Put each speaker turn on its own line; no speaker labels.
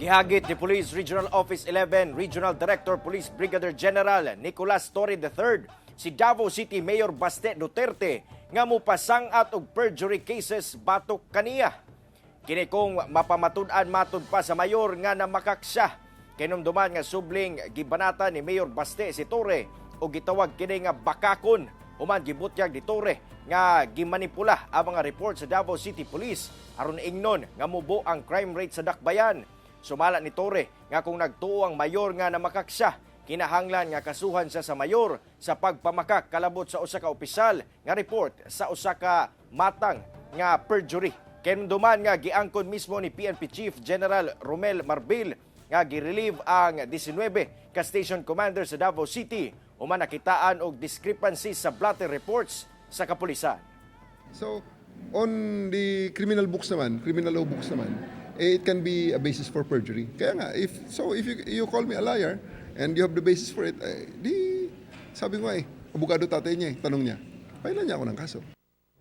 Gihagit ni Police Regional Office 11 Regional Director Police Brigadier General Nicolas Torre III si Davao City Mayor Baste Duterte nga mupasang-at og perjury cases batok kaniya. Kini kung mapamatud-an, matud pa sa mayor, nga namakak siya. Kinumduman nga subling gibanata ni Mayor Baste si Torre o gitawag kini nga bakakon human gibutyag ni Torre nga gimanipula ang mga report sa Davao City Police aron ingnon nga mubo ang crime rate sa dakbayan. Sumala ni Torre nga kung nagtuo ang mayor nga namakak siya, kinahanglan nga kasuhan siya sa mayor sa pagpamakak kalabot sa usa ka opisyal nga report sa usa ka matang nga perjury. Kinumduman nga giangkon mismo ni PNP Chief General Romel Marbil nga girelieve ang 19 ka station commander sa Davao City human nakitaan og discrepancies sa blotter reports sa kapulisan.
So, on the criminal books naman, criminal law books naman, eh, it can be a basis for perjury. Kaya nga, if you call me a liar and you have the basis for it, eh, di, sabi ko nga eh, abogado tatay niya eh, tanong niya, file-an niya ako ng kaso.